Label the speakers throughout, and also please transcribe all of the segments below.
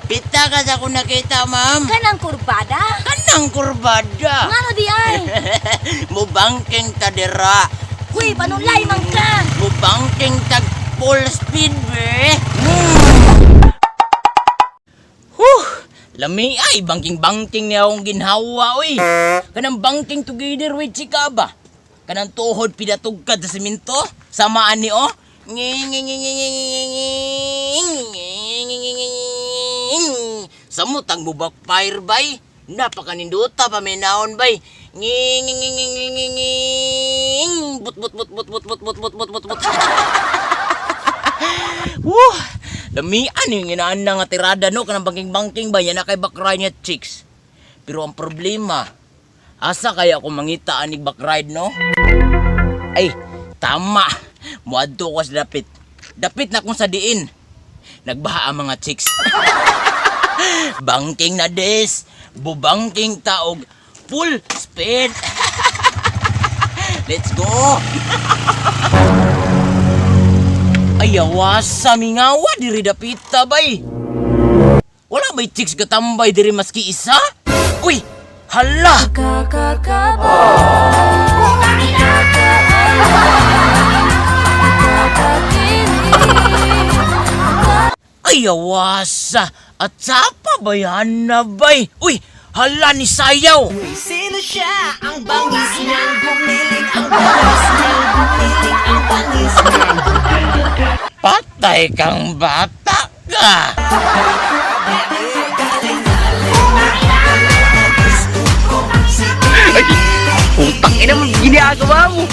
Speaker 1: Pita ka sa akong nakita, ma'am.
Speaker 2: Kanang kurbada?
Speaker 1: Kanang kurbada.
Speaker 2: Ngano di ay?
Speaker 1: Mubangking ta dira.
Speaker 2: Huy, panulay man ka.
Speaker 1: Mubangking tag full speed, be. Huh! Lami ay, bangking-bangking niya akong ginhawa, oy. Kanang bangking together with chika ba? Kanang tuhod pinatugkad sa simento? Samaan ni, oh. Samot ang mubak fire, bay. Napakaninduta pa may naon, bay. But, but, but, but, but, but, but, but, but, but, but. Woo! Lamian yung inaan na nga tirada no kanang bangking-bangking ba yan na kay backride niya chicks. Pero ang problema, asa kaya ako mangita anig backride no? Ay, tama. Muadto ko sa dapit. Dapit na kung sa diin. Nagbaha ang mga chicks. Bangking na des. Bubangking taog. Full speed. Let's go. Ay, awasa, mingawa, diri dapita, bay. Wala ba'y chicks katambay diri maski isa? Uy, hala! Ay, awasa! At sapa ba yan na, bay? Uy, hala ni Sayaw!
Speaker 3: Sino siya? Ang bangis niyang gumiling, ang bangis niyang gumiling, ang bangis niyang
Speaker 1: Patay kang bata ka!
Speaker 4: Putang ina mo, ginagawa mo.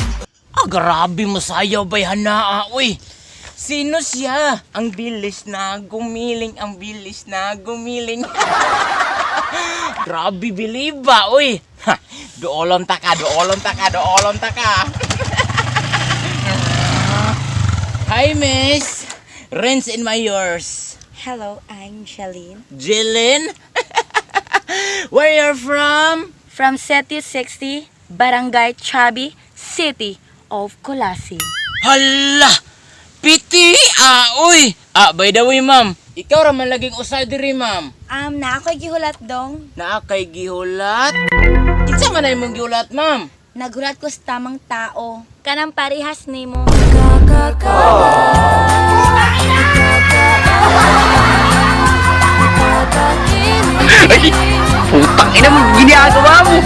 Speaker 1: Ah, grabe masayaw bay hanaa, uy. Sino siya? Ang bilis na gumiling, ang bilis na gumiling. Grabe biliba, uy. Ha, doolon ta ka, doolon ta ka, doolon ta ka. Hi, miss. Rents in my yours.
Speaker 2: Hello, I'm Shalene.
Speaker 1: Jillian? Where you're from?
Speaker 2: From City 60, Barangay Chabi, City of Colasi.
Speaker 1: Hala! Piti! Ah, uy! Ah, by the way, ma'am. Ikaw ra man laging usay diri, ma'am.
Speaker 2: Na ako'y gihulat dong.
Speaker 1: Naa kay gihulat. Kinsa man ay mong gihulat, ma'am?
Speaker 2: Naghulat ko sa tamang tao. Kanang parihas nimo.
Speaker 4: Ay, putang ina mo, ginagawa mo.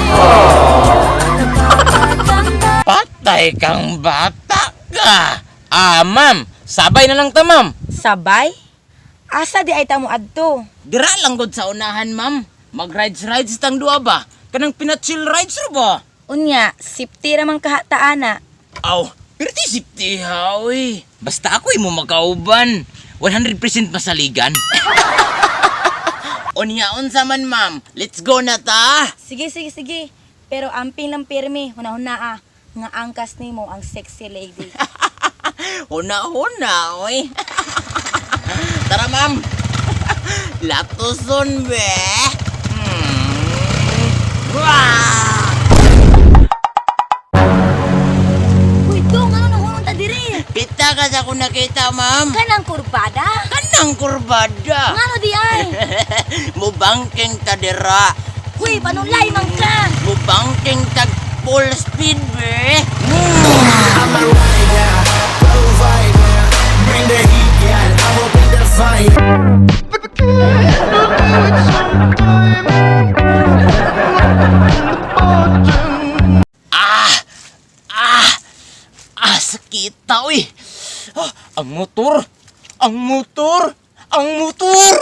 Speaker 1: Patay kang bata ka. Ah, ma'am. Sabay na lang ta, ma'am.
Speaker 2: Sabay? Asa di ay tamo adto?
Speaker 1: Dira lang gud sa unahan, ma'am. Mag-rides-rides tang duha ba? Kanang pina-chill rides ra ba?
Speaker 2: Unya, sipti ra man kahataana.
Speaker 1: Aw, pero ti sipti ha, uy. Basta ako imo makauban. 100% masaligan. Unya unsa man, ma'am. Let's go na ta.
Speaker 2: Sige, sige, sige. Pero amping lang pirmi, hunahuna ah. Nga angkas nimo ang sexy lady.
Speaker 1: Huna-huna, oy. Tara, ma'am. Latuson, be. Wah!
Speaker 2: Uy, dong, ano nang ta diri?
Speaker 1: Pita ka sa akong nakita, ma'am.
Speaker 2: Kanang kurbada?
Speaker 1: Kanang kurbada.
Speaker 2: Ngano di ay?
Speaker 1: Mubangking ta dira.
Speaker 2: Huy, panulay man ka.
Speaker 1: Mubangking tag full speed, be.
Speaker 3: I'm a rider, provider. Bring the heat, girl. I'm up in the fire.
Speaker 1: Ah! Ah! Ah, sakita, uy. Ah, ang motor! Ang motor! Ang motor!